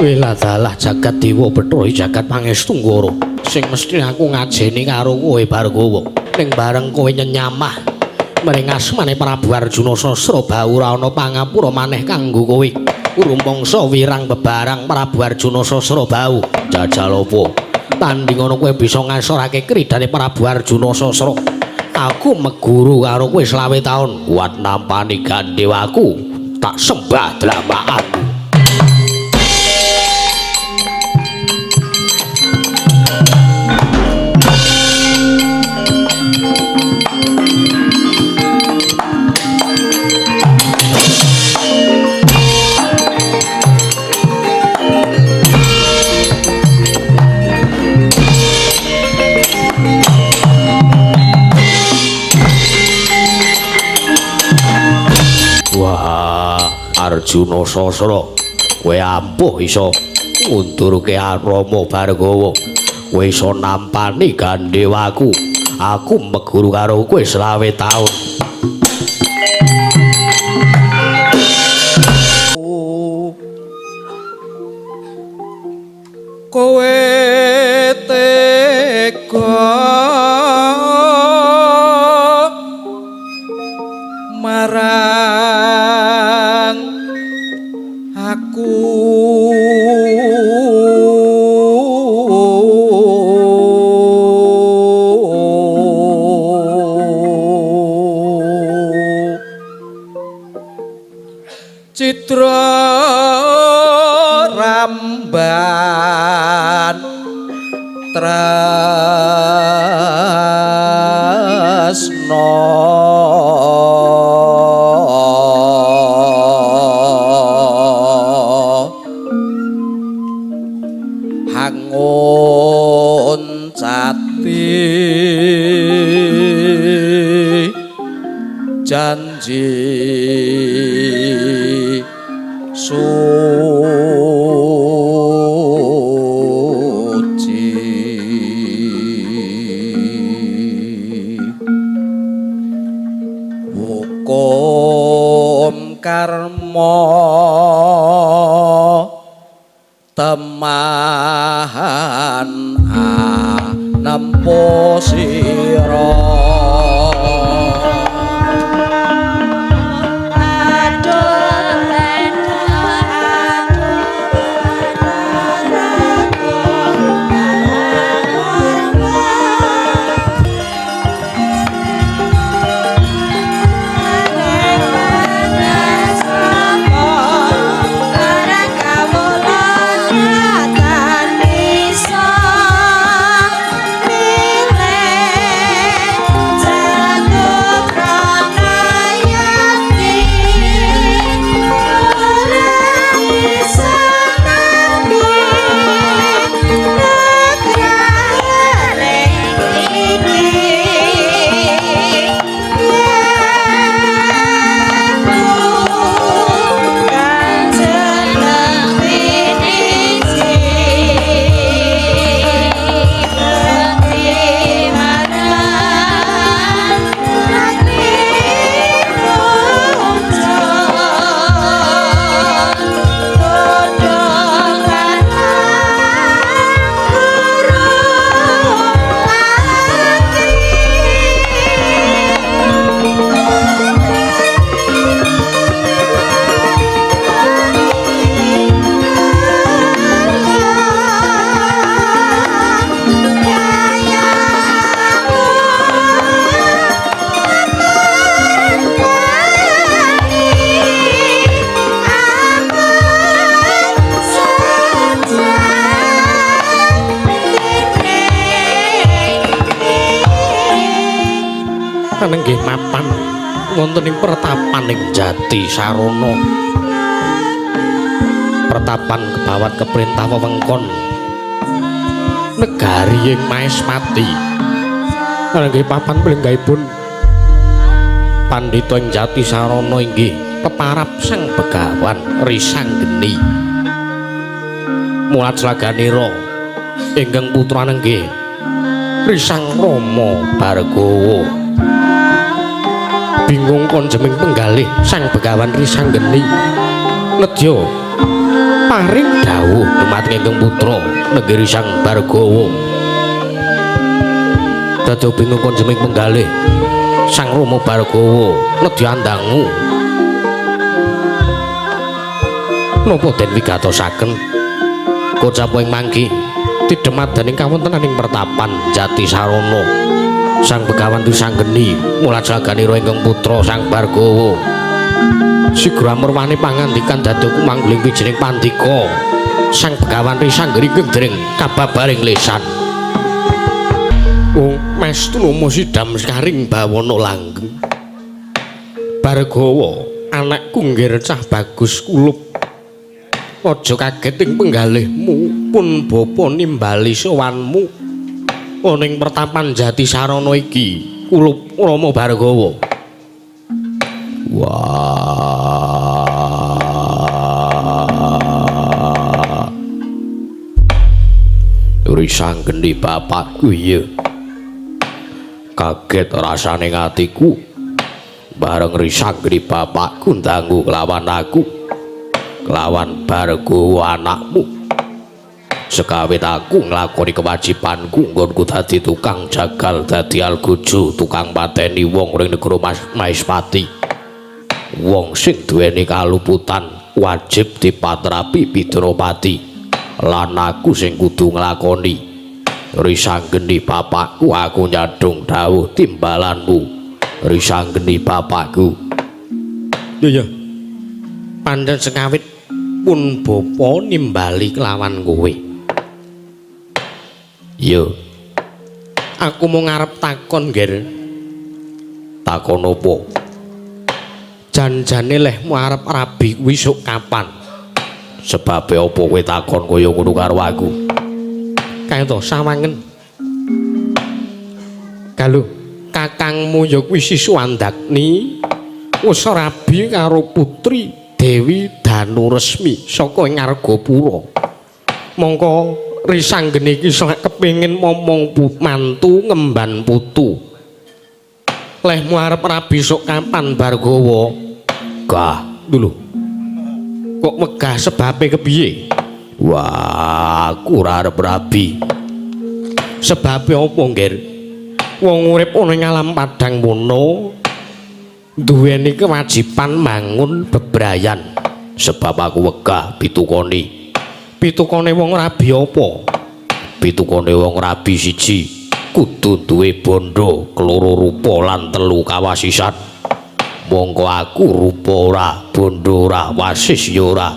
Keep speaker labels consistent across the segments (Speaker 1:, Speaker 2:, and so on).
Speaker 1: Weladalah jagat dewa Bathara jagat pangestu Ngoro. Sing mesti aku ngajeni karo kowe Bargawa. Ning bareng kowe nyenyamah mring asmane Prabu Arjuna Sasrabahu ora ana pangapura maneh kanggo kowe. Rumangsa wirang bebarang Prabu Arjuna Sasrabahu. Jajal apa? Tanding ana kowe bisa ngasorake kridane Prabu Arjuna Sasra. Aku meguru karo kowe 25 taun kuat nampani gandewaku. Tak sembah dlamakanmu. Wah, Arjuna Sasra, kowe ampuh iso ngundurke Rama Bargawa. Kowe iso nampani gandewaku. Aku meguru karo kowe 25 taun.
Speaker 2: Kowe tega marang aku, Citra ramban tresno hangun cati janji suci. Hukum karma temahan anempo sira.
Speaker 1: Nenggih mapan wonten ing pertapan ing Jati Sarana. Pertapan kebawat keprintah wewengkon negari ing Maespati. Nenggih papan plenggahipun pandhita ing Jati Sarana inggih peparap Sang Begawan Risanggeni. Mulat slaganira ingkang putra nenggih Risang Rama Bargawa. Bingung konjeming penggalih Sang Begawan Risanggeni nedya paring dawuh. Dumateng ingkang putra negeri Sang Bargawa. Dadi bingung konjeming penggalih Sang Rama Bargawa nedya andangu. Napa den wigatosaken kocap ing mangki tidhemadaning kawontenaning pertapan Jati Sarana Sang Begawan Risanggeni mula jlaganira ingkang putra Sang Bargawa. Sigra murwane pangandikan dadi kumangguling wijining pandika Sang Begawan Risanggeni ingkang dereng kababaring lesan. Wong mestu nama sidam sekaring bawana langgeng. Bargawa anakku nggir cah bagus kulup. Aja kaget ing penggalihmu pun bapa nimbali sowanmu ana ing pertapan Jati Sarana iki kulup Rama Bargawa. Wah. Risanggeni bapakku iya. Kaget rasane atiku bareng risanggeni bapakku ndangu kelawan aku. Kelawan Bargawa anakmu. Sekawit aku nglakoni kewajibanku nggonku dadi tukang jagal, dadi algojo, tukang pateni wong ring negara Maespati. Wong sing duweni kaluputan wajib dipatrapi pidana pati. Lan aku sing kudu nglakoni. Risanggeni bapakku aku nyadhong dawuh timbalanmu. Risanggeni bapakku. Iya. Pancen sekawit pun bapa nimbali kelawan kowe. Iya. Aku mung arep takon, Nger. Takon apa? Janjane lehmu arep rabi kuwi sok kapan? Sebabe apa kowe takon kaya ngono karo aku? Kae to sawangen. Galuh, kakangmu ya kuwi Siswandagni wis rabi karo putri Dewi Danuresmi saka ing Argapura. Mongko Risanggeni iki sak kepengin momong mantu ngemban putu. Lehmu arep rabi sok kapan Bargawa? Gah, lho. Kok wegah sebabe kepiye? Wah, aku ora arep rabi. Sebabe apa, Ngger? Wong urip ana ing alam padang mono duweni kewajiban mangun bebrayan. Sebab aku wegah pitukone. Pitukone wong rabi apa? Pitukone wong rabi siji kudu duwe bondo keloro rupa lan telu kawasisan. Mongko aku rupa ora, bondo ora, wasis ya ora.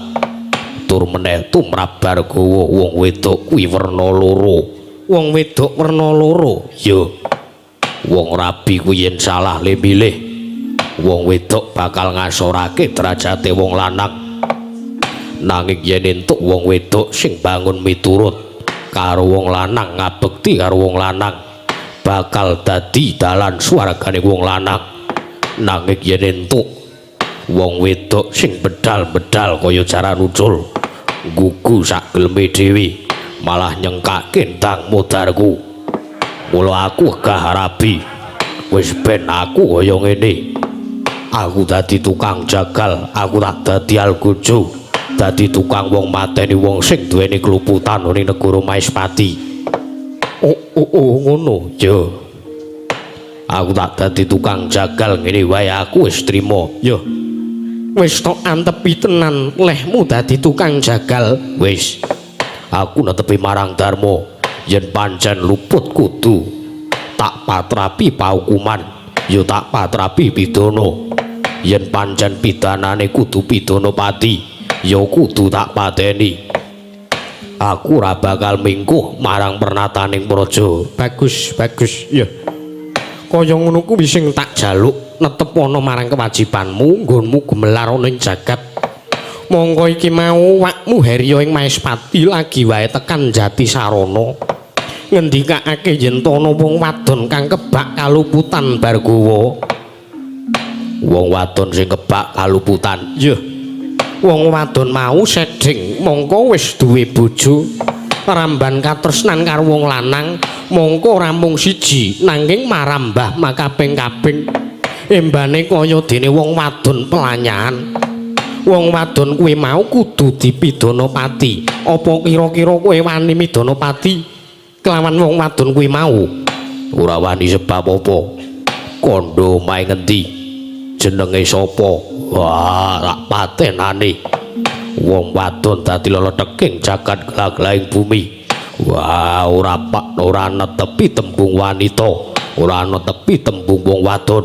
Speaker 1: Tur meneh tumrap Bargawa wong wedok kuwi werna loro. Wong wedok werna loro? Ya. Wong rabi kuwi yen salah le milih, wong wedok bakal ngasorake derajate wong lanang. Nanging yen entuk wong wedok sing bangun miturut karo wong lanang, ngabekti karo wong lanang, bakal dadi dalan swargane wong lanang. Nanging yen entuk wong wedok sing bedal-bedal kaya jaran ucul, gugu sak geleme dhewe, malah nyengkake ndang modarku. Mula aku wegah rabi. Wis ben aku kaya ngene. Aku dadi tukang jagal, aku tak dadi algojo, dadi tukang wong mateni wong sing duweni kluputan ning negara Maespati. Oh, oh, oh ngono. Ya. Aku tak dadi tukang jagal ngene wae aku wis trima. Ya. Wis tok antepi tenan lehmu dadi tukang jagal. Wis. Aku netepi marang Darma yen pancen luput kudu tak patrapi paukuman, ya tak patrapi pidana. Yen pancen pidanane kudu pidana pati, ya kudu tak pateni. Aku ora bakal mingkuh marang pernataning praja. Bagus, bagus. Ya. Kaya ngono kuwi sing tak jaluk, netepana marang kewajibanmu, nggonmu gumelar ana ing jagat. Mongko iki mau wakmu Harya ing Maespati lagi wae tekan Jati Sarana. Ngendikake yen ana wong wadon kang kebak kaluputan Bargawa. Wong wadon sing kebak kaluputan. Iya. Wong wadon mau sedeng mongko wis duwe bojo, ramban katresnan karo wong lanang, mongko ora mung siji nanging marambah makaping-kaping. Embane kaya dene wong wadon pelanyahan. Wong wadon kuwi mau kudu dipidana pati. Apa kira-kira kowe wani midana pati kelawan wong wadon kuwi mau? Ora wani sebab apa? Kandha omahe ngendi? Jenenge sapa? Wah, rak patenane. Wong wadon dadi leleteking jagat glaglaing bumi. Wah, ora pak ora netepi tembung wanita, ora netepi tembung wong wadon.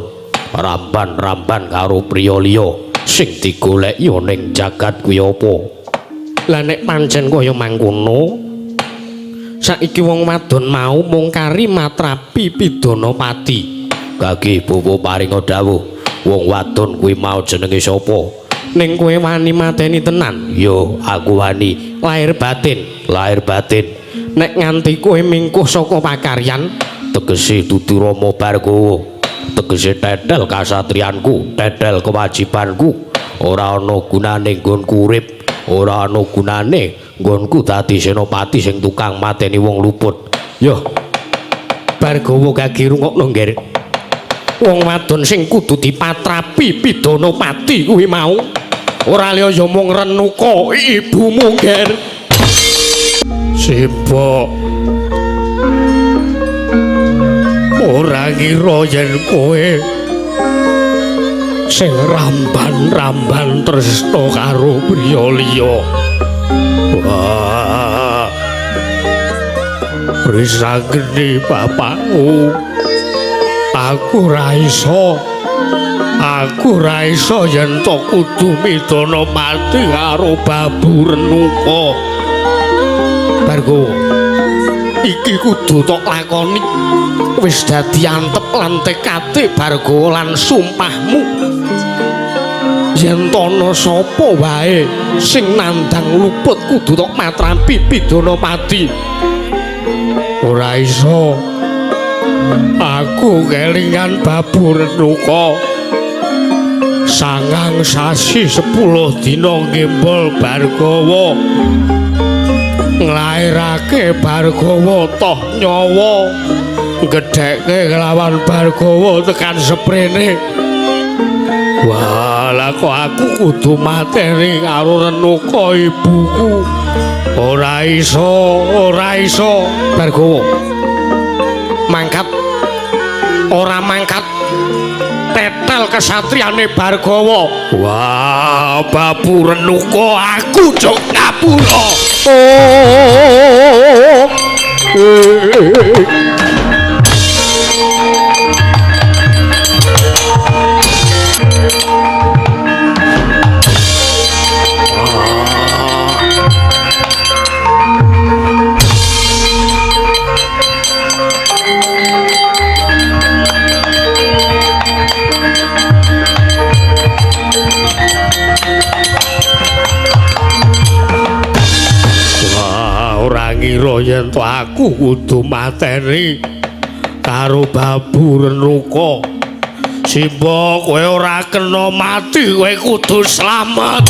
Speaker 1: Ramban-ramban karo priya liya. Sing digoleki ning jagat kuwi apa? Lah nek pancen kaya mangkono, saiki wong wadon mau mung kari matrapi pidana pati. Gage bopo paringa dawuh, wong wadon kuwi mau jenenge sapa? Ning kowe wani mateni tenan? Yo, aku wani. Lahir batin, lahir batin. Nek nganti kowe mingkuh saka pakaryan, tegese dudu Rama Bargawa. Tegese tetel kasatriyanku, tetel kewajibanku. Ora ana gunane nggonku urip, ora ana gunane nggonku dadi senopati sing tukang mateni wong luput. Yo, Bargawa gage rungokno, Ngger. Wong wadon sing kudu dipatrapi pidana pati kuwi mau ora liya ya mung Renuka ibumu, Ngger. Sibuk. Ora ngira yen kowe sing ramban-ramban tresna karo priya liya. Wah. Risageni bapakku. Aku ora iso. Aku ora iso yen to kudu midana mati karo Babu Renuka. Bargawa, iki kudu tok lakoni. Wis dadi antep lan tekate Bargawa lan sumpahmu. Yen ana sapa wae sing nandang luput kudu tok matrapi pidana pati. Ora iso. Aku kelingan Babu Renuka. 9 sasi 10 dina gembol Bargawa. Nglairake Bargawa toh nyawa. Gedhekke kelawan Bargawa tekan seprene. Wah, lah kok aku kudu mateni karo Renuka ibuku. Ora iso, ora iso. Bargawa. Mangkat. Ora mangkat. Tetel kesatriyane Bargawa. Wah, Babu Renuka aku jok ngapura. Oh. Ngira yen to aku kudu mateni karo Babu Renuka. Simba, kowe ora kena mati, kowe kudu slamet.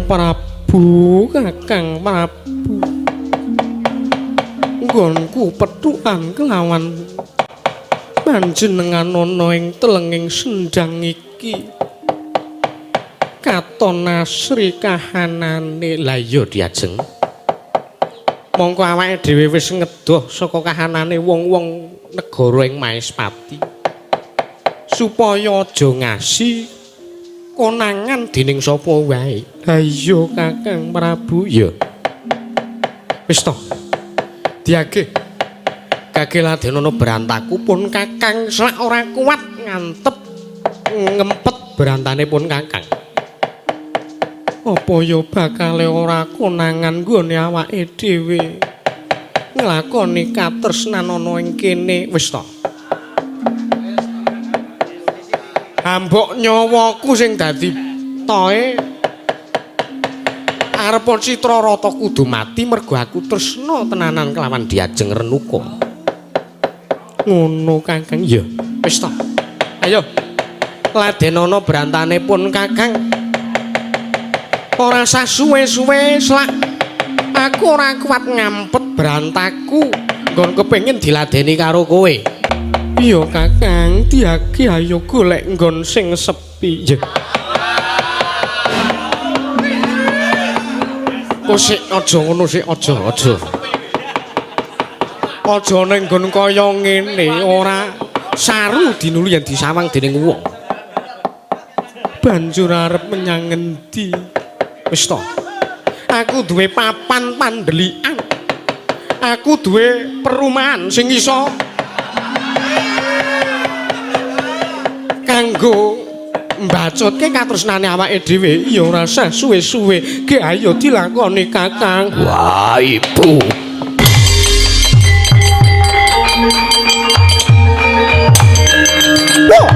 Speaker 1: Prabu, Kakang Prabu, nggonku pethukan kelawan panjenengan ana ing telenging sendhang iki. Katon asri kahanane. Lah iya diajeng. Mongko awake dhewe wis ngedoh saka kahanane wong-wong negara ing Maespati. Supaya aja ngasi konangan dening sapa wae. Ha iya Kakang Prabu, ya. Wis to. Diage. Gage ladenono berantaku pun Kakang selak ora kuat ngantep ngempet berantane pun Kakang. Apa ya bakale ora konangan nggone awake dhewe. Nglakoni katresnan ana ing kene wis to. Ambok nyawaku sing dadi toe arep Citrarata kudu mati mergo aku tresna tenanan kelawan Diajeng Renuka. Ngono Kakang. Iya, wis to. Ayo. Ladenana brantane pun Kakang. Ora sah suwe-suwe slak. Aku ora kuat ngampet brantaku. Nggon kepengin diladeni karo kowe. Iya Kakang, diaki ayo golek nggon sing sepi. Iya. Kok sik aja ngono sik aja aja. Aja ning nggon kaya ngene ora saru dinulu yen disawang dening wong. Banjur arep menyang ngendi? Wis to. Aku duwe papan pandelikan. Aku duwe perumahan sing iso kanggo mbacutke katresnane awake dhewe. Ya ora usah suwe-suwe, ge ayo dilakoni Kakang.
Speaker 2: Wah, ibu.
Speaker 1: Wah.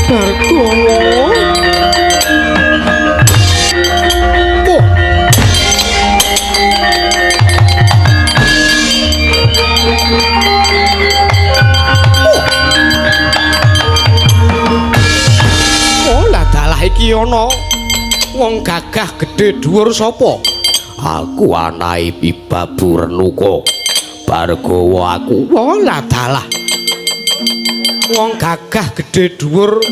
Speaker 1: Bargowo. Oh, lah dalah iki ana wong gagah gedhe dhuwur sapa?
Speaker 2: Aku anake Babu Renuka. Bargowo aku.
Speaker 1: Oh, lah dalah. Wong gagah gedhe dhuwur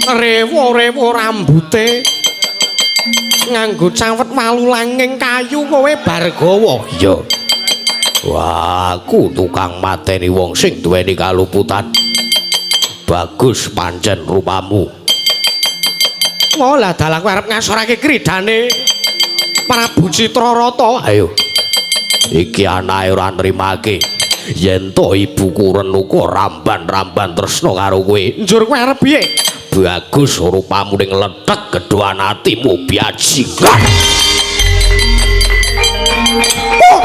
Speaker 1: rewo-rewo rambute nganggo cawet walulanging kayu kowe Bargowo.
Speaker 2: Iya. Wah, aku tukang mateni wong sing duweni kaluputan. Bagus pancen rupamu.
Speaker 1: Oh, lah dalah kowe arep ngasorake kridane Prabu Citrarata.
Speaker 2: Ayo. Iki anake ora nrimake. Yen to ibuku Renuka ramban-ramban tresna karo kowe.
Speaker 1: Njur kowe arep piye?
Speaker 2: Bagus rupamu ning lethek gedhoan atimu biajikan.
Speaker 1: Oh!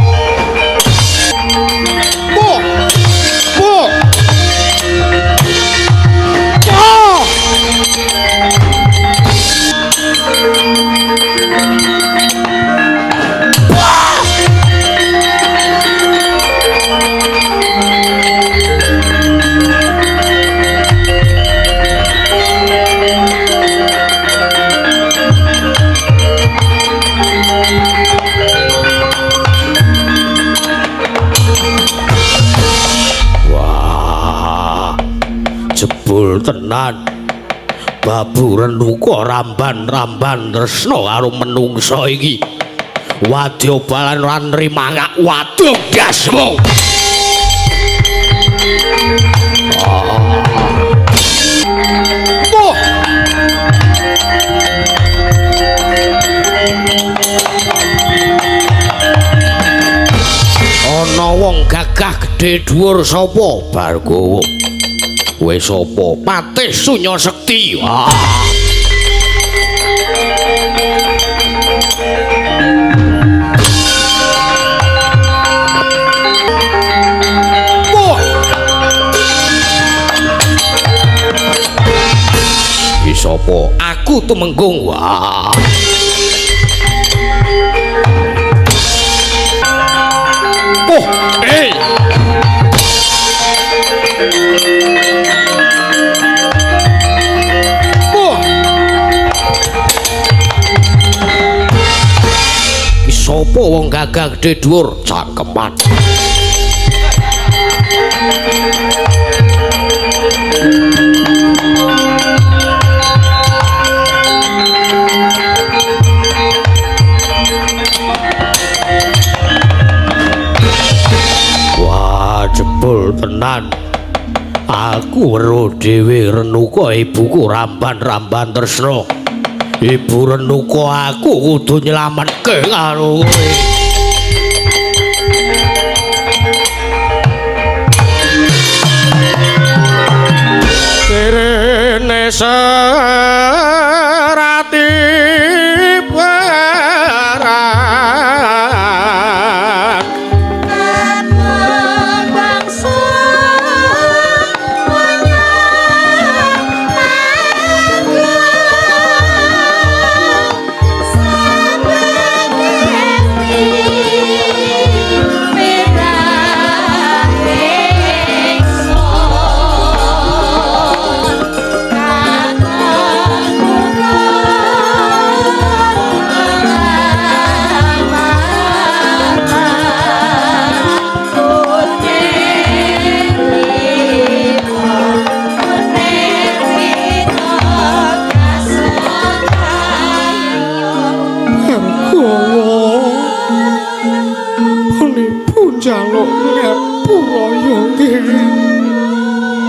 Speaker 1: Oh! Oh! Oh!
Speaker 2: Wah, jebul tenan. Babu Renuka ramban-ramban tresna karo menungsa iki. Wadya balan ora nrimangak waduh dasmu.
Speaker 1: Oh!
Speaker 2: Ana wong gagah gedhe dhuwur sapa? Bargowo. Kowe sapa? Patih Sunya Sekti. Wah.
Speaker 1: Wah.
Speaker 2: Iki sapa? Aku Tumenggung. Wah.
Speaker 1: Oh, eh. Oh.
Speaker 2: Iki sapa wong gagah gedhe dhuwur? Cangkeman. Wah, jebul tenan. Aku weruh dhewe Renuka ibuku ramban-ramban tresna. Ibu Renuka aku kudu nyelametke karo kowe.
Speaker 1: Kirene serati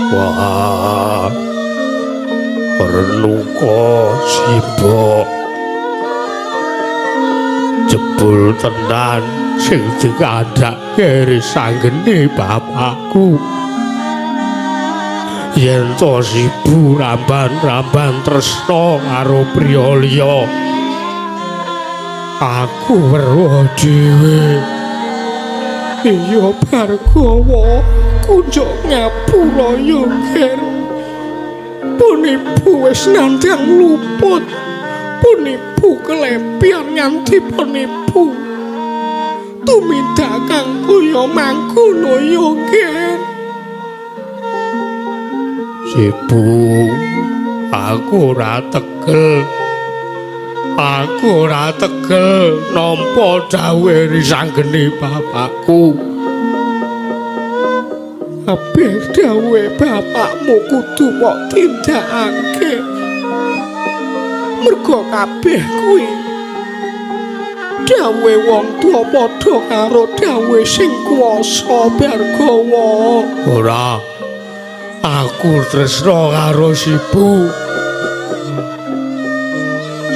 Speaker 2: Wah, Renuka simbok jebul tenan sing dikandhake risanggene bapakku. Yen to sibu ramban-ramban tresna karo priya liya, aku weruh dhewe.
Speaker 1: Iya Bhargawa, kunjuk ngapura ya, Ger. Pun ibu wis nandhang luput. Pun ibu kelebihan nganti pun ibu tumindak kang kaya mangkono ya, Ger.
Speaker 2: Sibu, aku ora tegel. Aku ora tegel nampa dawuhe risanggene bapakku.
Speaker 1: Kabeh dawuhe bapakmu kudu mbok tindakake. Mergo kabeh kuwi dawuhe wong tuwa padha karo dawuhe sing kuwasa, Bhargawa.
Speaker 2: Ora. Aku tresna karo Sibu.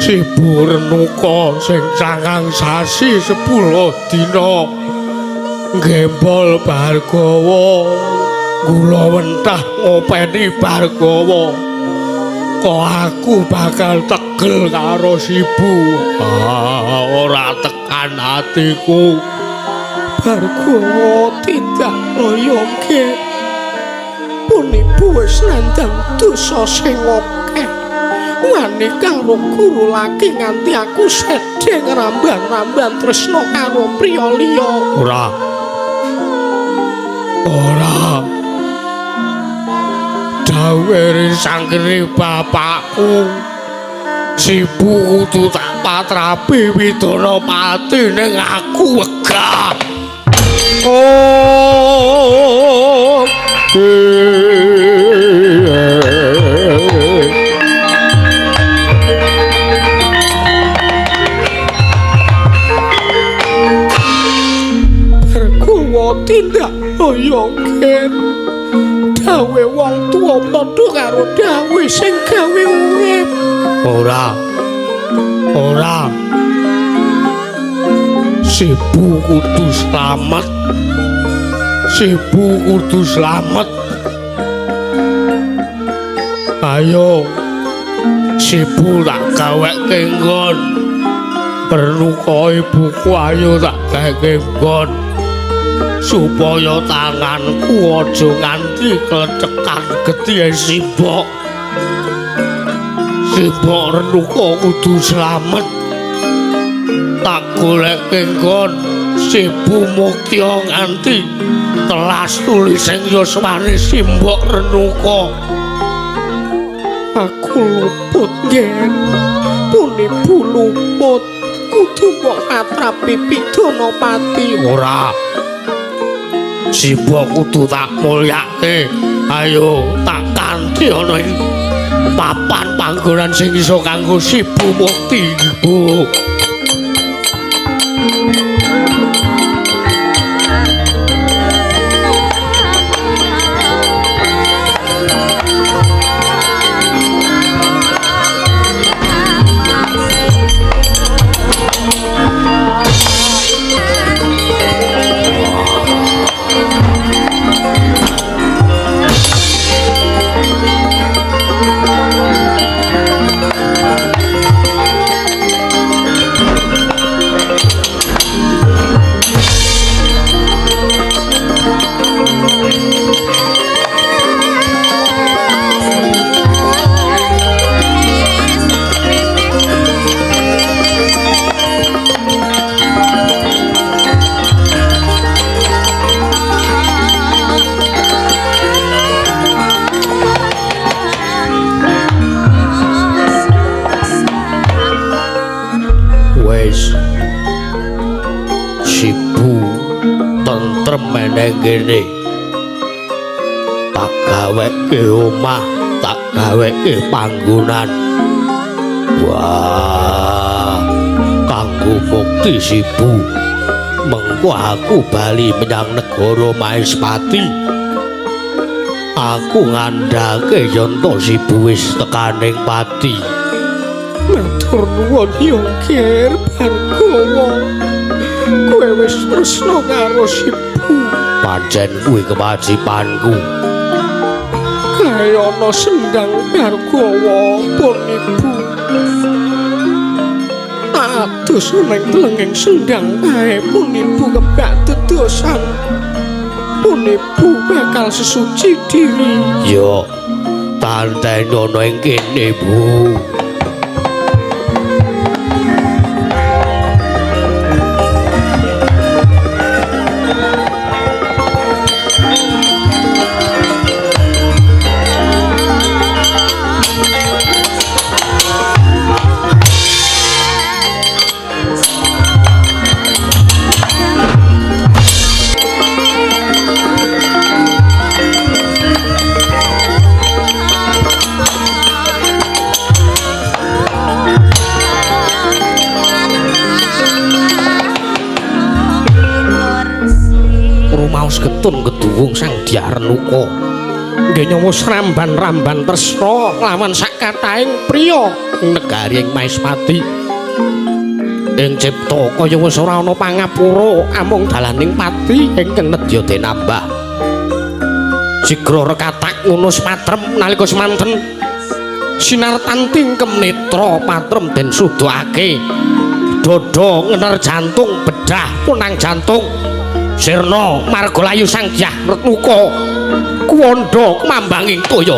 Speaker 2: Sibu Renuka sing 9 sasi 10 dina nggembol Bhargawa, gula wentah ngopeni Bhargawa. Kok aku bakal tegel karo Sibu? Ah, ora tekan atiku.
Speaker 1: Bhargawa tindak kaya ge. Pun ibu wis nandhang dosa sing akeh. Wani karo guru laki nganti aku sedhe ngramban-ramban tresna karo priya liya.
Speaker 2: Ora. Ora. Dawuhe sanggene bapakku. Sibu kudu tak patrapi widana pati ning aku wegah. Oh.
Speaker 1: Bhargawa tindak kaya gen. Dawuhe wong tuwa padha karo dawuhe sing gawe urip.
Speaker 2: Ora. Ora. Sibu kudu slamet. Sibu kudu slamet. Ayo Sibu tak gaweke nggon. Renuka ibuku ayo tak gaweke nggon. Supaya tanganku aja nganti klecekan getih simbok. Simbok Renuka kudu slamet. Tak goleke nggon Sibu mukti nganti telas tulising yuswane simbok Renuka.
Speaker 1: Aku luput, Yen. Pun ibu luput. Kudu mbok patrapi pidana pati.
Speaker 2: Ora. Simbok kudu tak mulyake. Ayo tak kanthi ana ing papan panggonan sing iso kanggo Sibu mukti. Bu. Kene tak gaweke omah, tak gaweke panggonan. Wah, kanggo mukti Sibu. Mengko aku bali menyang negara Maespati. Aku ngandhake yen to Sibu wis tekaning pati.
Speaker 1: Matur nuwun ya, Ger Bargawa. Kowe wis tresna karo Sibu.
Speaker 2: Pancen kuwi kewajibanku.
Speaker 1: Kae ana sendang Bargawa pun ibu. Adus ning tlenging sendang kae pun ibu kebak dedosan. Pun ibu bakal sesuci diri.
Speaker 2: Yo, tantenono ing kene, Bu.
Speaker 1: Rumaos getun keduwung Sang Dyah Renuka. Nggih nyawa sramban-ramban tresna lawan sakathahing priya ing negari ing Maespati.
Speaker 2: Ing cipta
Speaker 1: kaya wis ora ana pangapura amung dalaning pati ingkang nedya denambah. Sigra rekatak ngono patrem nalika semanten sinar tanting kemnetra patrem den sudake. Dada ngener jantung bedah punang jantung. Sirna marga layu Sang Dyah Renuka kuwandha kemambanging toya.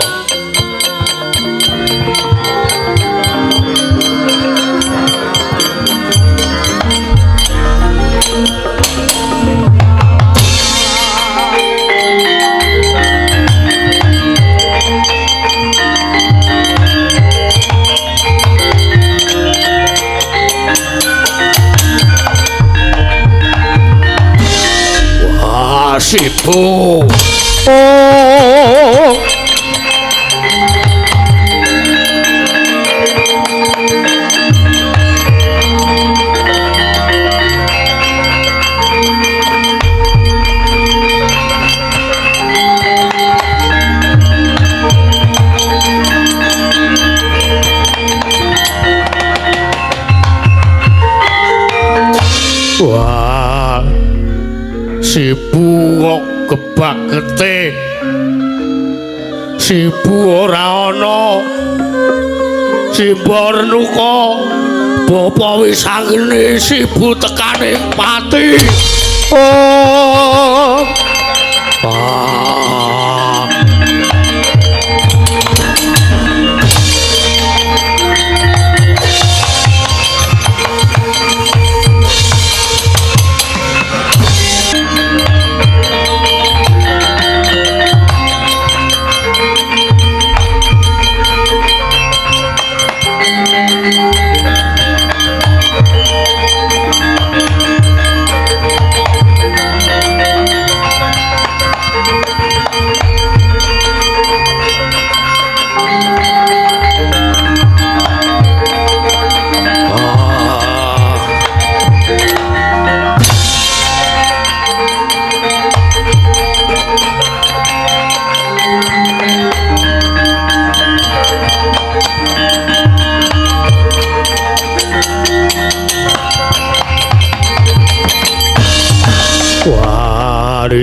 Speaker 2: Sibu.
Speaker 1: Oh.
Speaker 2: Wah. Sibu kok kebak getih. Sibu ora ana. Simba Renuka, bapa wis anggene Sibu tekane pati.
Speaker 1: Oh.
Speaker 2: Ah.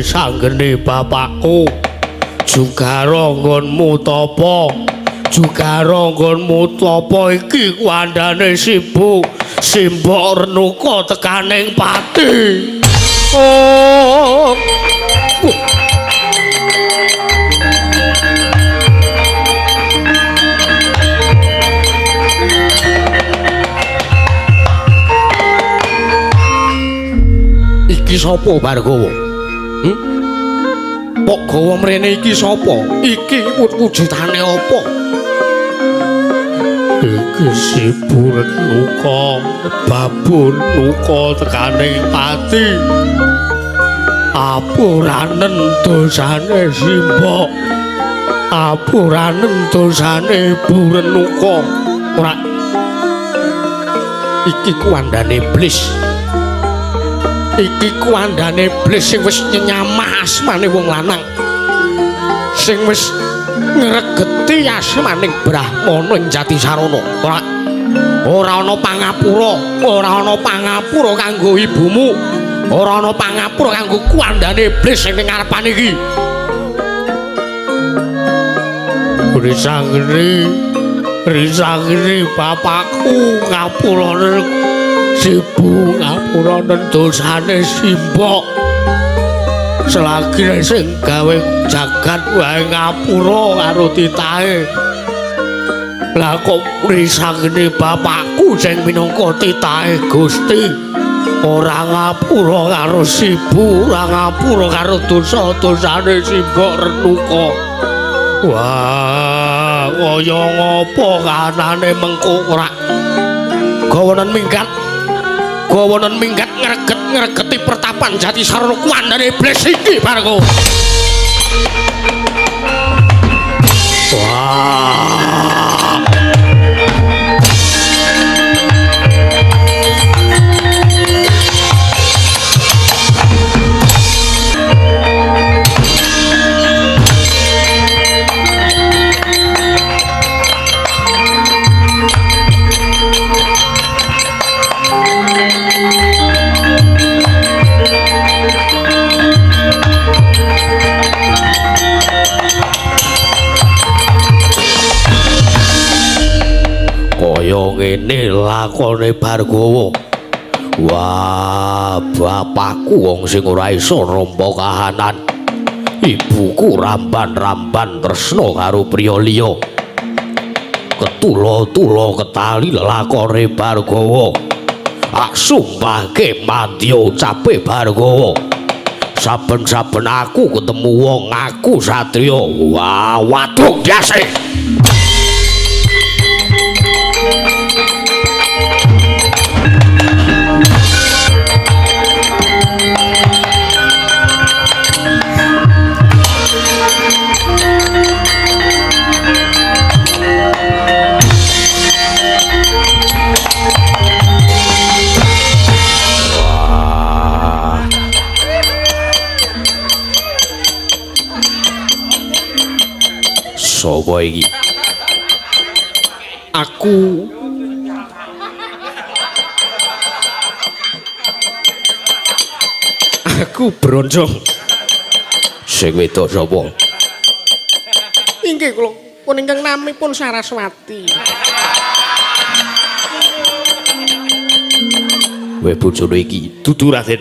Speaker 2: Sanggene bapakku jugara nggonmu tapa, jugara nggonmu tapa iki kuwandane Sibu Simbok Renuka tekaning pati.
Speaker 1: Oh.
Speaker 2: Iki sapa Bargawa?
Speaker 1: Kok gawa mrene iki sapa? Iki wujudane apa?
Speaker 2: Iki Sibu Renuka, Babu Renuka tekaning pati. Apuranen dosane Simbok. Apuranen dosane Bu Renuka.
Speaker 1: Ora. Iki kuwandane iblis. Iki kuwandane iblis sing wis nyenyamah asmane wong lanang. Sing wis ngregeti asmaning Brahmana ing Jatisarana. Ora ana pangapura, ora ana pangapura kanggo ibumu, ora ana pangapura kanggo kuandane iblis sing ning ngarepan iki. Risangri bapakku ngapurane sibu, ngapurane dosane simbok. Selagi sing gawe jagat wae ngapura karo titahe. Lah kok risangene bapakku sing minangka titahe Gusti ora ngapura karo sibu, ora ngapura karo dosa-dosane simbok Renuka. Wah, kaya ngapa kahanane mengko ora gawanen minggat. Gawanen minggat ngreget-ngregeti pertapan Jatisarana kuandane iblis iki barengku. Wah. Kaya ngene lakone Bargawa. Wah, bapakku wong sing ora iso nampa kahanan. Ibuku ramban-ramban tresna karo priya liya. Ketula-tula ketali lelakone Bargawa. Ak sumpahke mandya ucape Bargawa. Saben-saben aku ketemu wong aku satriya. Wah, waduh biasa. Sapa iki? Aku Bronjong. Sing wedok sapa?
Speaker 3: Inggih kula pun ingkang namipun Saraswati.
Speaker 1: Kowe bojone iki dudu Raden.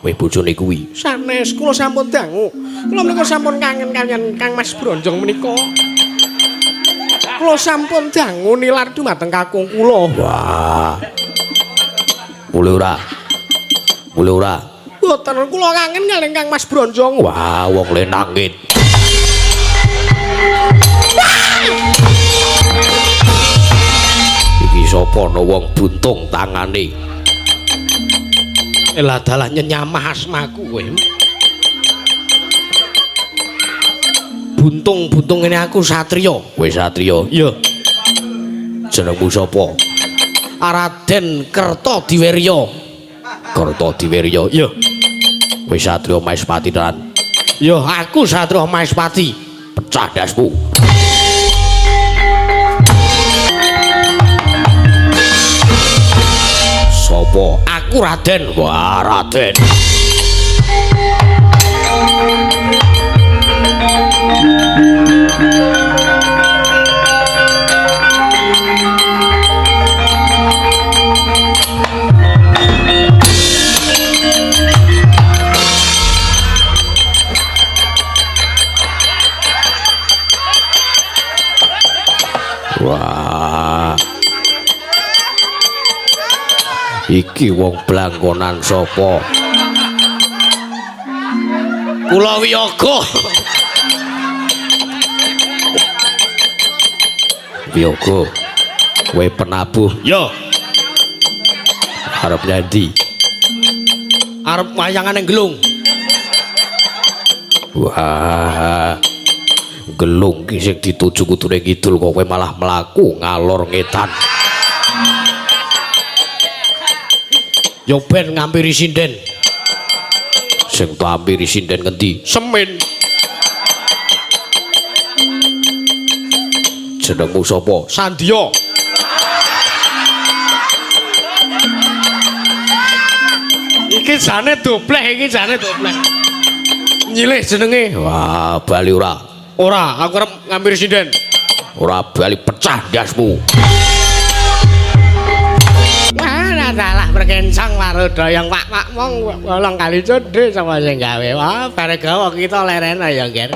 Speaker 1: Kowe bojone kuwi.
Speaker 3: Sanes kula sampun dangu. Kula menika sampun kangen kaliyan Kang Mas Bronjong menika. Kula sampun dangu nilar dumateng kakung kula.
Speaker 2: Wah. Mulih ora? Mulih ora?
Speaker 3: Mboten, kula kangen kaliyan Kang Mas Bronjong.
Speaker 2: Wah, wong le nangit. Iki sapa ana wong buntung tangane?
Speaker 1: Elah dalah nyenyamah asmaku kowe. Buntung-buntung ngene aku satriya.
Speaker 2: Kowe satriya?
Speaker 1: Iya.
Speaker 2: Jenengmu sapa?
Speaker 1: Raden Kertadiwirya.
Speaker 2: Kertadiwirya?
Speaker 1: Iya.
Speaker 2: Kowe satriya Maespati tenan?
Speaker 1: Iya, aku satriya Maespati.
Speaker 2: Pecah dasmu. Sapa?
Speaker 1: Aku Raden.
Speaker 2: Wah, Raden. Wah. Iki wong blangkonan sapa?
Speaker 1: Kula wiyaga.
Speaker 2: Wiyaga. Kowe penabuh?
Speaker 1: Ya.
Speaker 2: Arep nyandi?
Speaker 1: Arep wayangan ning Gelung.
Speaker 2: Wah. Gelung ki sing dituju kudune kidul kok kowe malah mlaku ngalor ngetan.
Speaker 1: Ya ben ngampiri sinden.
Speaker 2: Sing tampiri sinden ngendi?
Speaker 1: Semen.
Speaker 2: Jenengmu sapa?
Speaker 1: Sandya. Iki jane dobleh, iki jane dobleh. Nyilih jenenge.
Speaker 2: Wah, bali ora.
Speaker 1: Ora, aku arep ngambil sinden.
Speaker 2: Ora bali pecah ndasmu.
Speaker 1: Wah, dalah perkencang waruda yang pak-pak mong bolong kali codhe sama sing gawe. Wah, Bargawa kita lerena ya, Ger.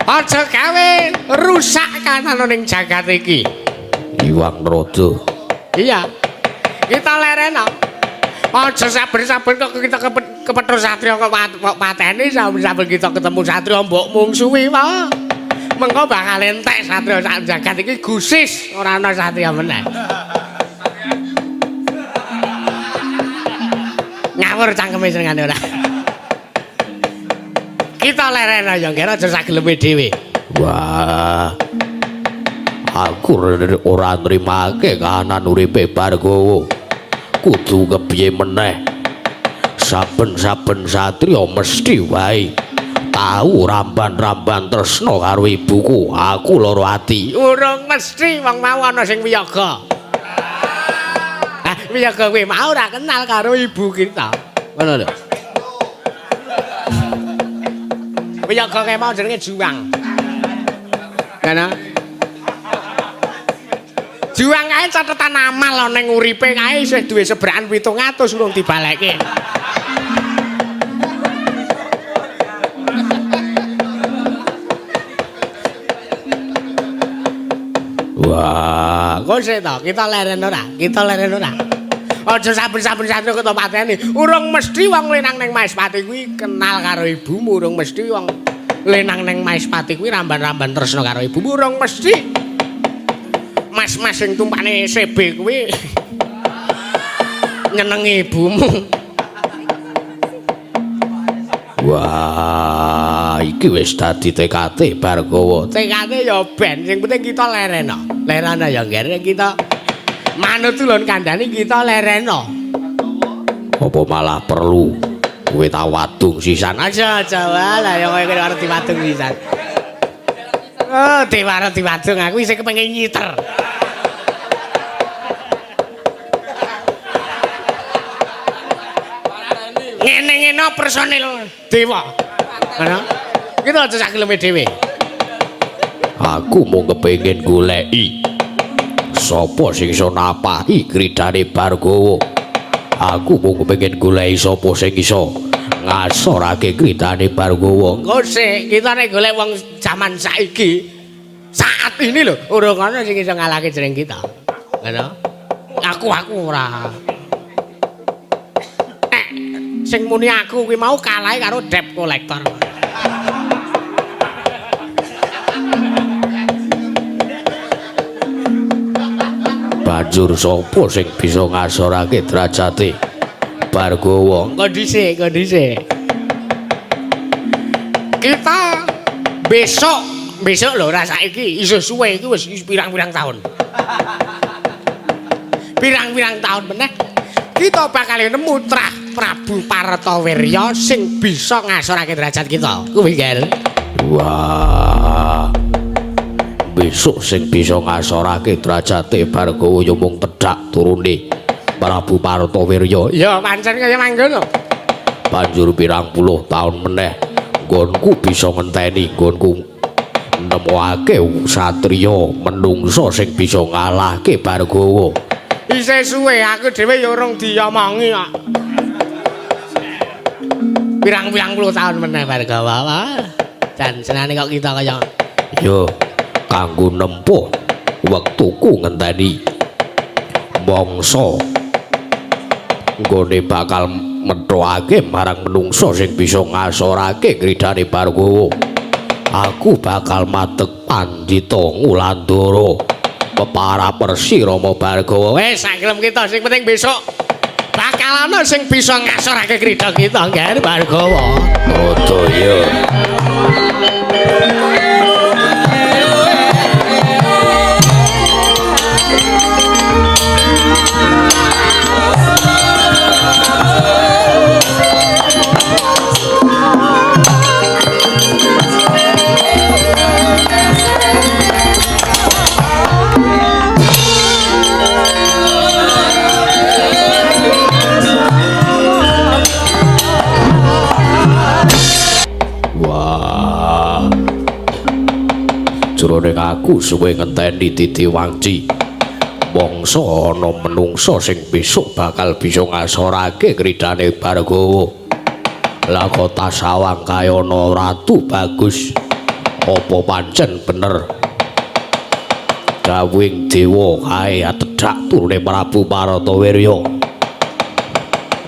Speaker 1: Aja gawe rusak kahanan ning jagat iki.
Speaker 2: Iwang Rodo.
Speaker 1: Iya. Kita lerena. Aja saben-saben kok kita kepethuk satriya kok pateni, saben-saben kita ketemu satriya mbok mungsuhi wae. Mengko bakal entek satriya sak jagat iki gusis ora ana satriya meneh. Ngawur cangkeme senengane ora. Kita lerena ya Ger, aja sageleme dhewe.
Speaker 2: Wah. Aku ora nrimake kahanan uripe Bargawa. Kudu kepiye meneh? Saben-saben satriya mesti wae tau ramban-ramban tresna karo ibuku. Aku lara ati.
Speaker 1: Urung mesti wong mau ana sing wiyaga. Ah, wiyaga kuwi mau ora kenal karo ibu kita. Ngono lho. Wiyaga kae mau jenenge Juang. Ngono. Juang kae catetan amal ana ning uripe kae isih duwe sebrakan 700 urung dibalekke.
Speaker 2: Wah,
Speaker 1: kok sik to, kita leren ora? Kita leren ora? Aja saben-saben satria kok pateni. Urung mesti wong lenang ning Maespati kuwi kenal karo ibumu, urung mesti wong lenang ning Maespati kuwi ramban-ramban tresna karo ibumu, urung mesti. Mas-mas sing tumpane CB kuwi nyenengi ibumu.
Speaker 2: Wah, iki wis dadi TKT Bargawa.
Speaker 1: TKT ya ben, sing penting kita lerena. Lerena ya Ger, kita manut ulun kandhani kita lerena.
Speaker 2: Apa malah perlu kowe ta wadung sisan?
Speaker 1: Aja aja wae lah ya kowe arep diwadung sisan. Oh, diwarep diwadung aku isih kepengin nyiter. Ngene-ngene personil dewa. Ngono. Kita aja sak geleme dhewe.
Speaker 2: Aku mung kepengin goleki sapa sing iso napahi kridane Bargawa. Aku mung kepengin goleki sapa sing iso ngasorake kridane Bargawa.
Speaker 1: Engko sik, kita nek golek wong jaman saiki, saat ini lho, urung ana sing iso ngalahke jeneng kita. Ngono. Aku ora. Sing muni aku kuwi mau kalahe karo debt collector.
Speaker 2: Banjur sapa sing bisa ngasorake derajate Bargawa?
Speaker 1: Engko dhisik, engko dhisik. Kita besok, besok lho ora saiki, isih suwe iki wis pirang-pirang tahun. Pirang-pirang tahun meneh kita bakal nemu trah Prabu Paratawerya sing bisa ngasorake derajat kita. Kuwi Ger.
Speaker 2: Wah. Besok sing bisa ngasorake derajate Bargawa ya mung tedhak turune Prabu Paratawerya.
Speaker 1: Ya pancen kaya mangkono.
Speaker 2: Banjur pirang puluh taun meneh nggonku bisa ngenteni nggonku nemokake satriya menungsa sing bisa ngalahke Bargawa.
Speaker 1: Isih suwe aku dhewe ya urung diomongi kok. Pirang-pirang puluh tahun meneh Bargawa. Jan senane kok kita kaya
Speaker 2: ya kanggo nempuh wektuku ngenteni mangsa nggone bakal methokake marang menungsa sing bisa ngasorake kridane Bargawa. Aku bakal madeg pandhita Ngulandara pepara persi Rama Bargawa.
Speaker 1: Wis sak gelem kita sing penting besok bakal ana sing bisa ngasorake krida kita, Nger Bargawa.
Speaker 2: Rodaya. Wah. Jroning aku suwe ngenteni titi wangci. Mangsa ana menungsa sing besok bakal bisa ngasorake kridane Bargawa. Lah kota sawang kaya ana ratu bagus. Apa pancen bener? Dawuhing dewa kae atedhak turune Prabu Baratawirya.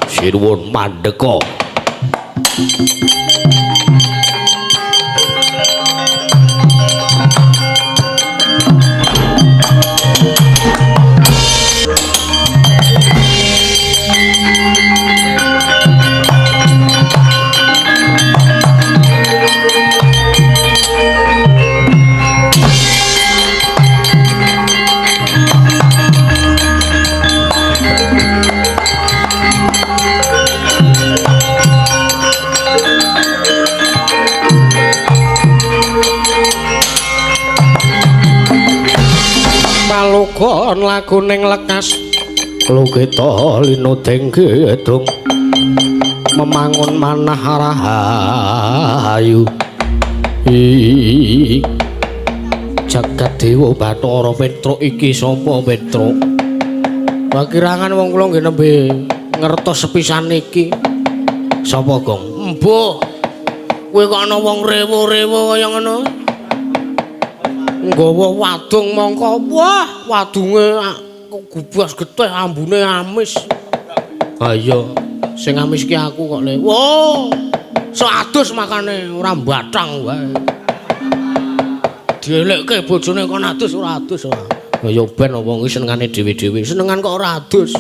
Speaker 2: Sinuwun mandeka.
Speaker 1: Palugon lagu ning lekas
Speaker 2: lukita linuding kidung
Speaker 1: memangun manah rahayu. Jagat Dewa Bathara Petruk iki sapa Petruk? Pakirangan wong kula nggih nembe ngertos sepisan iki. Sapa, Gong? Embuh. Kowe kok ana wong rewo-rewo kaya ngono? Nggawa wadung mongko. Wah, wadunge gubas getih ambune amis. Ha iya, sing amis ki aku kok le. Wah, sok adus makane ora mbathang wae. Dielekke bojone kon adus ora adus ora. Ha ya ben wong iki senengane dhewe-dhewe. Senengan kok ora adus.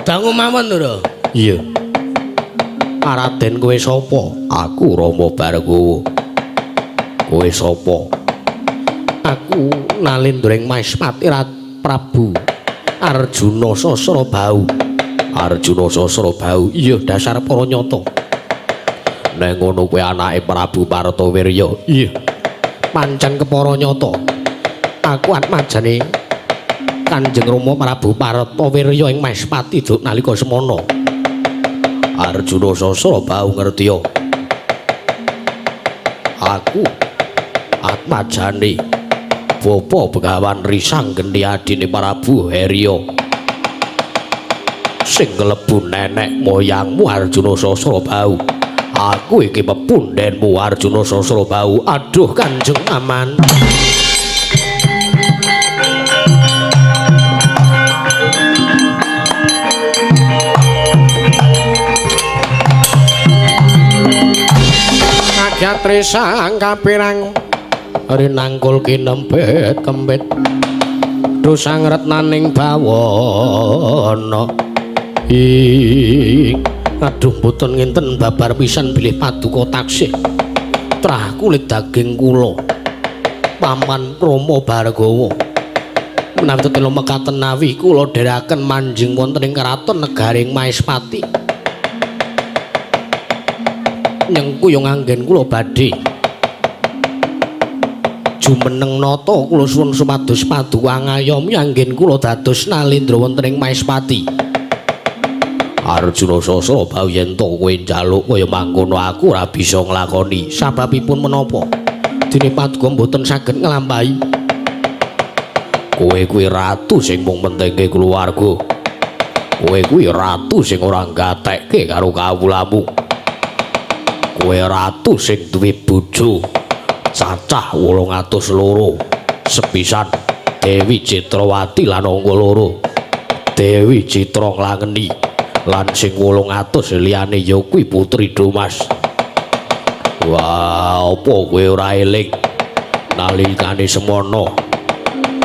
Speaker 1: Dangu mawon to.
Speaker 2: Iya. Raden kowe sapa? Aku Rama Bargawa. Kowe sapa?
Speaker 1: Aku Nalendra ing Maespati Prabu Arjuna Sasrabahu.
Speaker 2: Arjuna Sasrabahu.
Speaker 1: Iya, dasar para nyata.
Speaker 2: Nek ngono kowe anake Prabu Baratawirya.
Speaker 1: Iya. Pancen kepara nyata. Aku atmajane Kanjeng Rama Prabu Baratawirya ing Maespati duk nalika semana.
Speaker 2: Arjuna Sasrabahu ngertiya. Aku atmajane Bapa Begawan Risang Geni adine Prabu Herya. Sing kelebu nenek moyangmu Arjuna Sasrabahu. Aku iki pepundhenmu Arjuna Sasrabahu.
Speaker 1: Aduh Kanjeng Aman. Kagyat risang kapirang rinangkul kinempit kempit dosang retnaning bawana. Ing aduh mboten nginten babar pisan bilih paduka taksih trah kulit daging kula Paman Rama Bargawa. Menawi tetela mekaten nawi kula dherekaken manjing wonten ing kraton negaring Maespati. Nyengkuyung anggen kula badhe jumeneng nata kula suwun supados paduka ngayomi anggen kula dados nalendra wonten ing Maespati.
Speaker 2: Arjuna Sasrabahu yen to kowe njaluk kaya mangkono aku ora bisa nglakoni.
Speaker 1: Sababipun menapa? Dene paduka mboten saged nglampahi.
Speaker 2: Kowe kuwi ratu sing mung pentingke keluarga. Kowe kuwi ratu sing ora nggatekke karo kawulamu. Kowe ratu sing duwe bojo cacah 802 sepisan Dewi Citrawati lan angka 2 Dewi Citra Nglangeni lan sing 800 liyane ya kuwi Putri Domas. Wah, apa kowe ora eling nalikane semono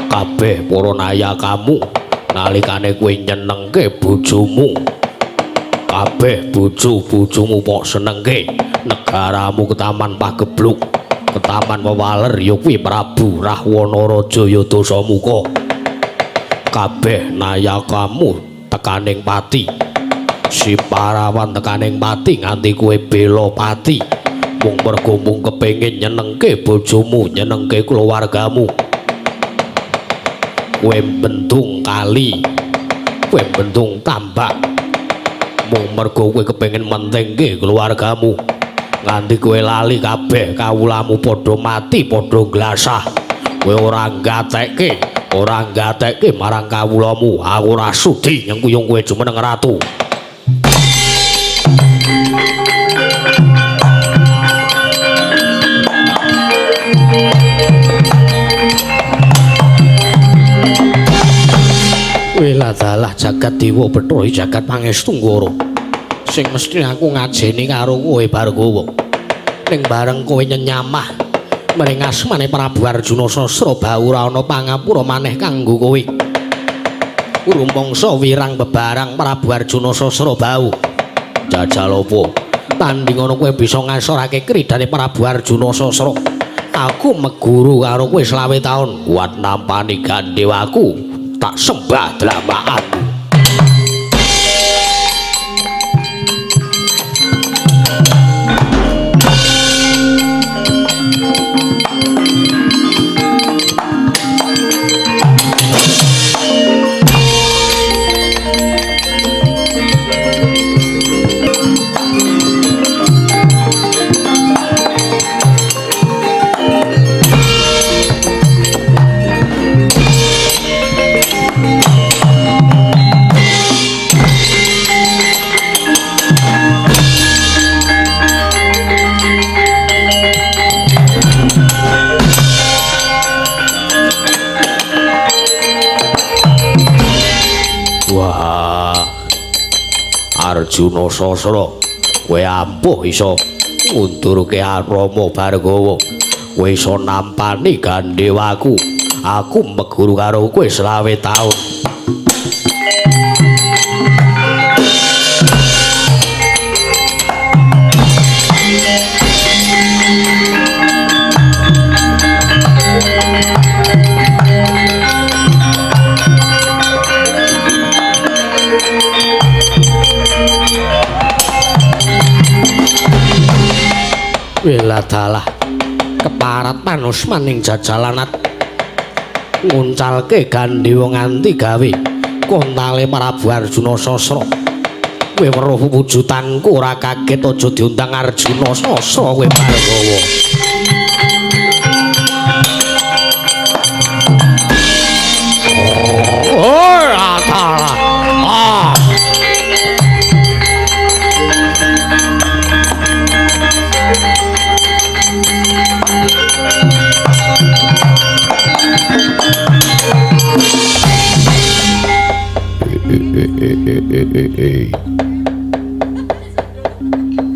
Speaker 2: kabeh para nayakamu nalikane kowe nyenengke bojomu, kabeh bojo-bojomu pok senengke, negaramu ketaman pagebluk, ketaman wewaler ya kuwi Prabu Rahwana Raja Yadasamuka. Kabeh nayakamu tekaning pati, si parawan tekaning pati nganti kowe bela pati mung mergo mung kepengin nyenengke bojomu, nyenengke keluargamu. Kowe bendung kali, kowe bendung tambak mung mergo kowe kepengin mentingke keluargamu Nganti kowe lali kabeh kawulamu padha mati padha glasah. Kowe ora gatekke, ora gatekke marang kawulamu. Aku ora sudi nyengkuyung kowe jumeneng ratu.
Speaker 1: Weladalah jagat dewa Bathara jagat pangestu ngoro. Sing mesti aku ngajeni karo kowe Bargawa. Ning bareng kowe nyenyamah mring asmane Prabu Arjuna Sasrabahu ora ana pangapura maneh kanggo kowe. Rumangsa wirang bebarang Prabu Arjuna Sasrabahu.
Speaker 2: Jajal apa?
Speaker 1: Tanding ana kowe bisa ngasorake kridane Prabu Arjuna Sasra. Aku meguru karo kowe 25 taun
Speaker 2: kuat nampani gandewaku. Tak sembah dlamakanmu. Arjuna Sasra, kowe ampuh iso ngundurke Rama Bargawa. Kowe iso nampani gandewaku. Aku meguru karo kowe 25 taun.
Speaker 1: Weladalah keparat panusmaning jajalanat nguncalke gandewa nganti gawe kontale Prabu Arjuna Sasra. Kowe weruh wujudanku ora kaget aja diundang Arjuna Sasra kowe Bargawa. Oh, adalah. Ah.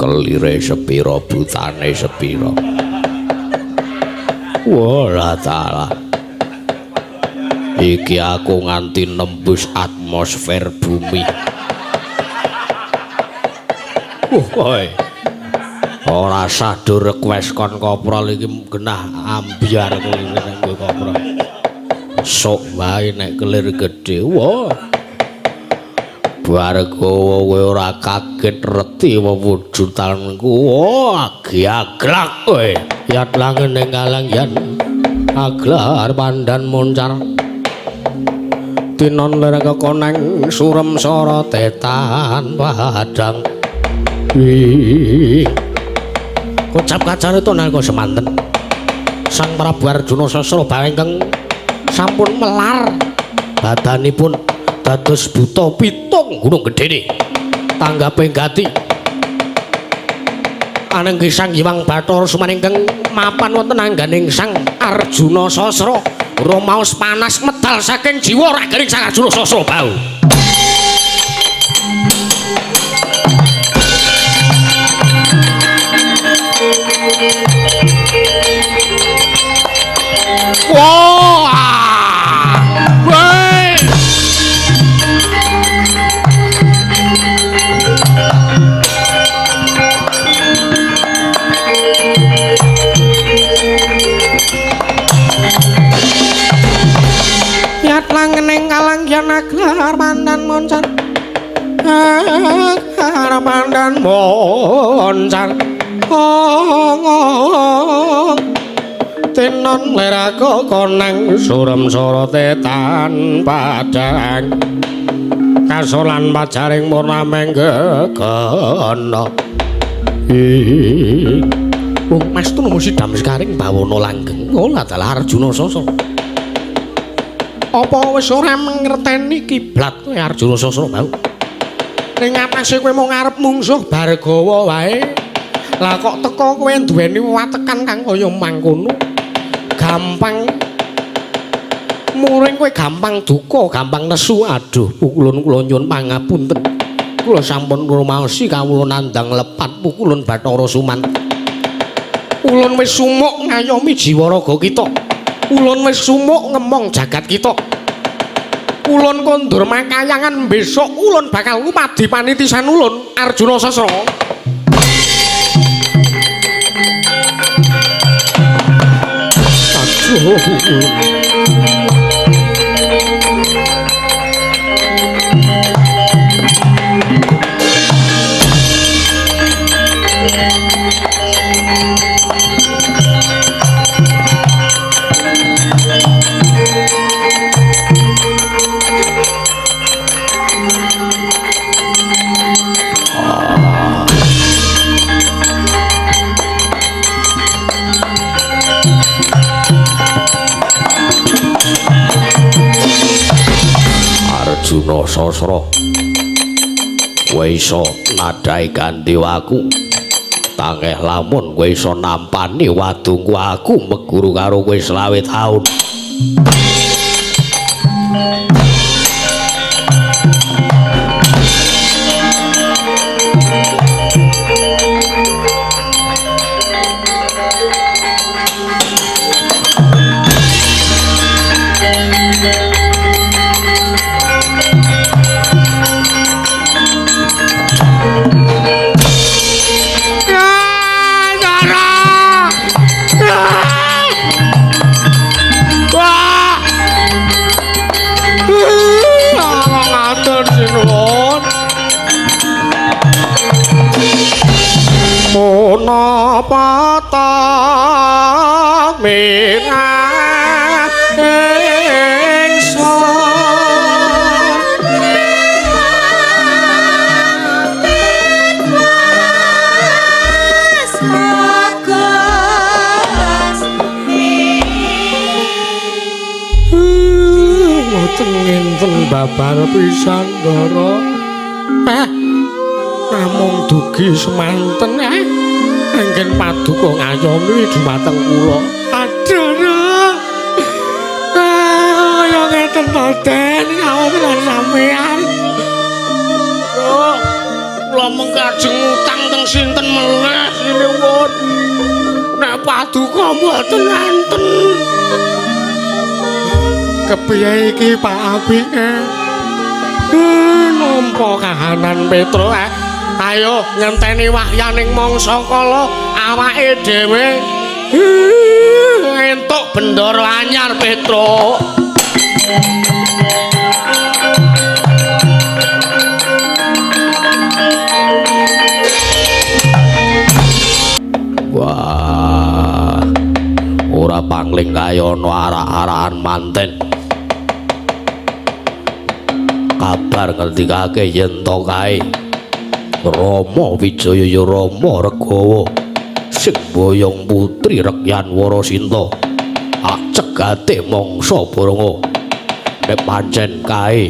Speaker 2: Kelire sepiro butane sepiro. Wala taala. Iki aku nganti nembus atmosfer bumi. Woi. Ora sah do request kon koprol iki genah ambyar kelire nek nggo koprol. Sok wae nek kelir gedhe. Wah. Bargawa kowe ora kaget reti wewujudanku. Wah, giaglak kowe.
Speaker 1: Yat langen ing kalangyan aglar pandan moncar. Tinon lir kekoneng surem sorote tan padang. Kocap kacarita nalika semanten Sang Prabu Arjuna Sasrabawa ingkang sampun melar badanipun dados buta pitung gunung gedene tanggape gati anenggi Sang Hyang Bathara Suman ingkang mapan wonten angganing Sang Arjuna Sasra rumaos panas medal saking jiwa raganing Sang Arjuna Sasrabawa. Wah! Woi! Yat langeneng kalangyan aglar pandan moncar. Aglar pandan moncar. Ong. Tinon lerako koneng surem sorote tan padang kasolan pajaring murnameng gegana. Wong Mas Tuna sidam sekaring bawana langgeng. Oh, adalah Arjuna Sasra. Apa wis ora mangerteni kiblat kowe Arjuna Sasra mau? Ning atase kowe mung arep mungsuh Bargawa wae. Lah kok teko kowe duweni watekan kang kaya mangkono? Gampang muring kowe, gampang duka, gampang nesu. Aduh, pukulun kula nyuwun pangapunten. Kula sampun ngrumaosi kawula nandhang lepat pukulun Bathara Suman. Ulun wis sumuk ngayomi jiwa raga kita. Ulun wis sumuk ngemong jagat kita. Ulun kondur makayangan besok ulun bakal ngupadi panitisan ulun Arjuna Sasra. Aduh.
Speaker 2: Arjuna Sasra, kowe iso nadhahi gandiwaku. Tangeh lamun kowe iso nampani wadungku aku meguru karo kowe 25 taun.
Speaker 3: Punapa ta mirah ingsun
Speaker 1: Mboten ngenten babar pisan, Ndara. Namung dugi semanten anggen paduka ngayomi dumateng kula. Aduh. Kaya ngeten to, Den, kawula sampean. Lho, kula mengkajeng utang teng sinten melih sinuwun. Nek paduka mboten enten.
Speaker 3: Kepiye iki Pak apike?
Speaker 1: Nampa kahanan Petro. Ayo ngenteni wahyaning mangsa kala awake dhewe entuk bendara anyar Petro.
Speaker 2: Wah, ora pangling kaya ana arak-arakan manten. Kabar ngendikake yen to kae Rama Wijaya ya Rama Regawa sing boyong putri Rekyan Warasinta acegate mangsa Baranga. Nek pancen kae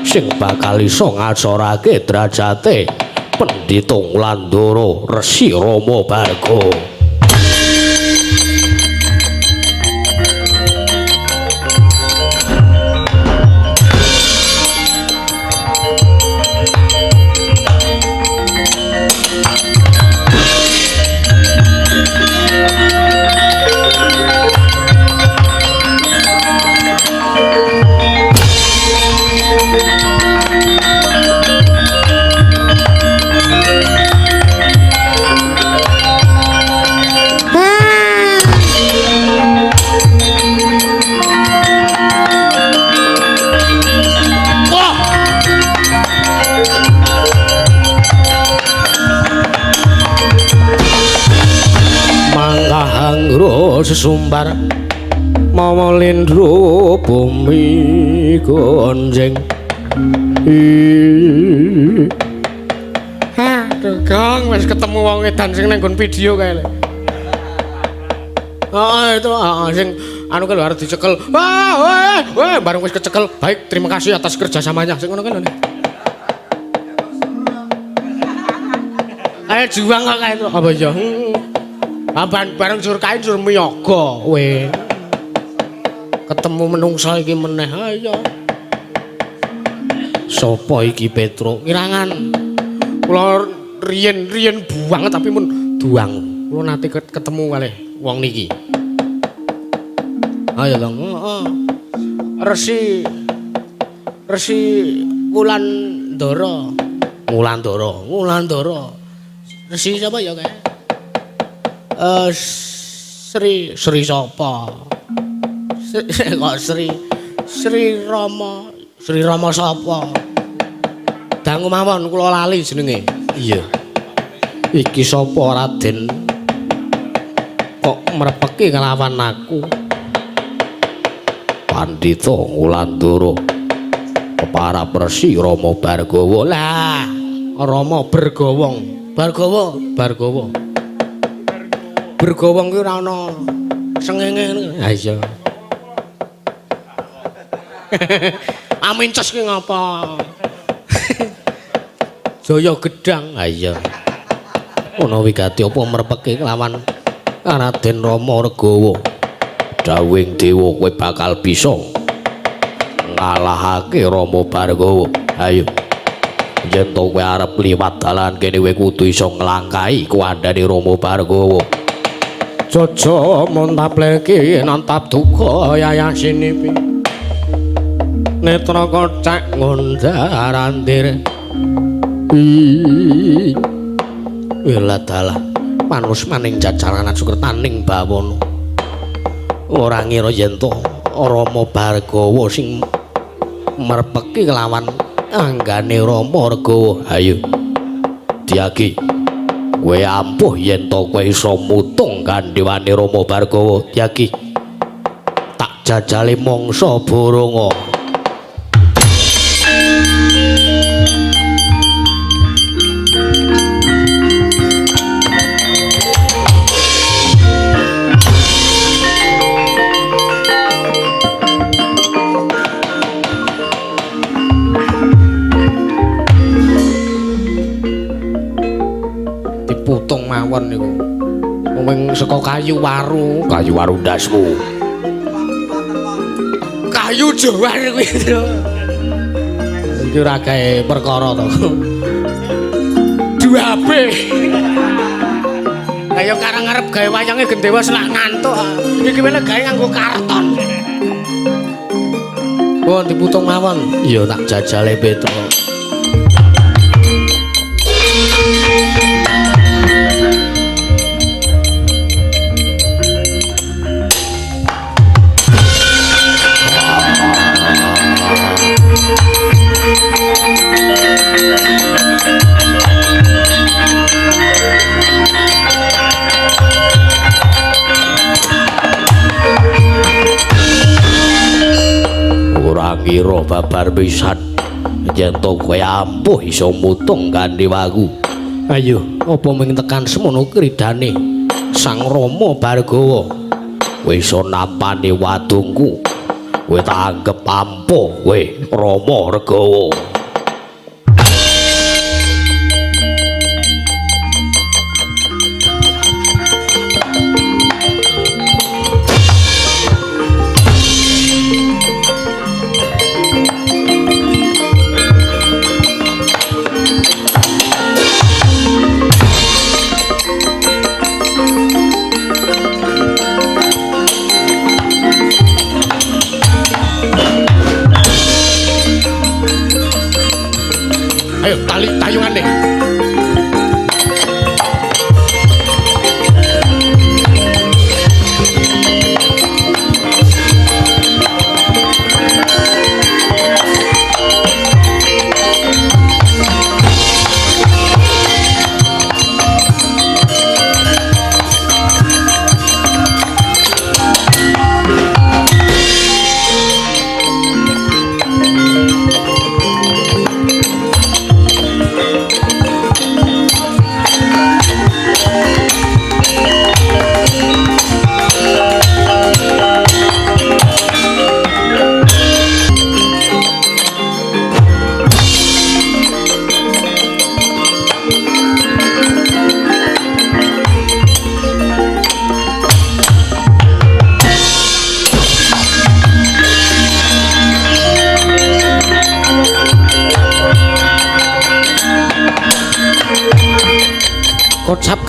Speaker 2: sing bakal iso ngasorake derajate Pendhita Wulandara Resi Rama Barga.
Speaker 1: Sesumbar mawa lindro bumi gonjeng.
Speaker 3: Aduh, Gong, wis ketemu wong edan sing nang nggon video kae lho. Oh, itu sing anu kae lho arep dicekel. Wah, wah, wah, bareng wis kecekel. Baik, terima kasih atas kerjasamanya. Sing ngono kae lho. Ayo juang kok kae itu. Apa ya? Ah bareng jur kae jur miyaga kowe. Ketemu menungsa iki meneh. Ayo.
Speaker 1: Sopo iki Petruk?
Speaker 3: Kirangan. Kula riyen-riyen banget tapi mun duang. Kula nate ketemu kalih wong niki. Ayo dong. Heeh. Resi Resi Wulandara.
Speaker 1: Wulandara, Wulandara.
Speaker 3: Resi sapa ya kae? Sri
Speaker 1: Sri sapa?
Speaker 3: Kok Sri Sri Rama.
Speaker 1: Sri Rama sapa?
Speaker 3: Dangu mawon kula lali jenenge.
Speaker 1: Iya. Iki sapa Raden? Kok mrepeki kelawan aku? Pandhita Wulandara. Keparap Resi Rama Bargawa. Lah,
Speaker 3: Rama Bergawong. Bargawa, Bargawa. Bergawong kuwi ora ana sengenge.
Speaker 1: Ha iya.
Speaker 3: Aminces ki ngapa? Jaya Gedang.
Speaker 1: Ha iya. Ana wigati apa mrepeki kelawan Raden Rama Regawa. Dawing dewa kowe bakal bisa ngalahake Rama Bargawa. Ayo. Yen to kowe arep liwat dalan kene kowe kudu iso nglangkahi kuwandane Rama Bargawa.
Speaker 3: Jaja montapleke nantap duka yayasinipi. Netra kocek ngundarandir.
Speaker 1: Wela dalah panus maning jajaran sukertaning bawana. Ora ngira yen to Rama Bargawa sing merpeki kelawan anggane Rama Regawa. Ayo Diagi, kowe ampuh yen to kowe iso mutung gandhewane Rama Bargawa. Diagi, tak jajale mangsa boronga.
Speaker 3: Diputung mawon niku. Wong saka kayu waru,
Speaker 2: kayu waru ndasmu.
Speaker 3: Kayu jowar kuwi.
Speaker 1: Iki ora gawe perkara to.
Speaker 3: 2B. Kaya karang arep gawe wayange gendewa selak ngantuk. Iki wene gawe nganggo karton.
Speaker 1: Wah, diputung mawon. Iya, tak jajale Petruk. Ora ngira babar pisan yen to kowe ampuh iso mutung gandhewaku. Ayo, apa mung tekan semono kridane Sang Rama Bargawa. Kowe iso nampani wadungku. Kowe tak anggep ampuh kowe Rama Regawa.
Speaker 3: Ayo tali tayungan deh.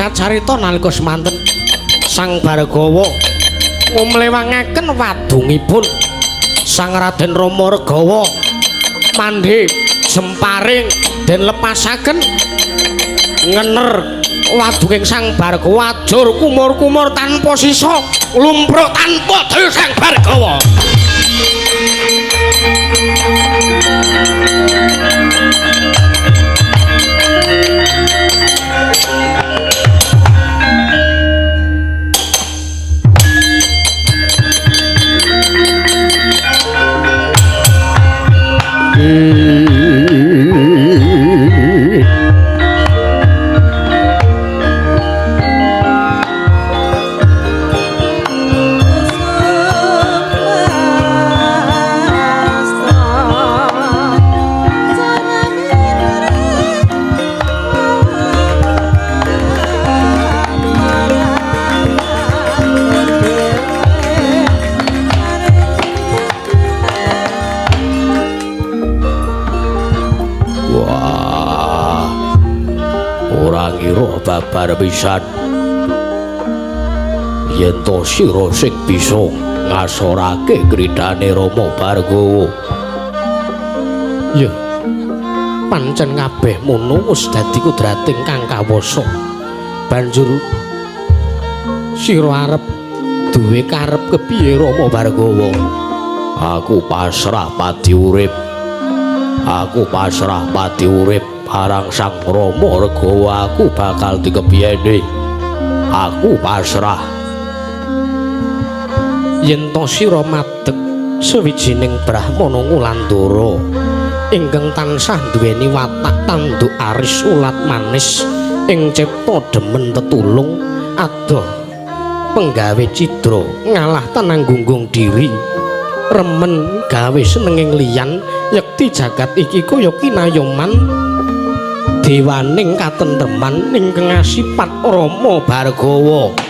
Speaker 1: Singkat carita nalika semanten Sang Bhargawa ngumlewangaken wadungipun Sang Raden Rama Regawa mandhe jemparing den lepasaken ngener wadunging Sang Bhargawa ajur kumur-kumur tanpa sisa lumpruk tanpa daya Sang Bhargawa.
Speaker 2: Babar pisan yen to sira sing bisa ngasorake kridane Rama Bhargawa.
Speaker 1: Ya pancen kabeh mono wis dadi kudrating kang kawasa. Banjur sira arep duwe karep kepiye Rama Bhargawa?
Speaker 2: Aku pasrah pati urip. Aku pasrah pati urip marang Sang Rama Regawa, aku bakal dikepiyene. Aku pasrah.
Speaker 1: Yen to sira madeg sawijining brahmana Ngulandara ingkang tansah duweni watak tanduk aris ulat manis ing cipta demen tetulung adoh penggawe cidra ngalah tenang gunggung diri remen gawe senenging liyan yekti jagat iki kaya kinayoman dewaning katentreman ingkang asipat Rama Bhargawa.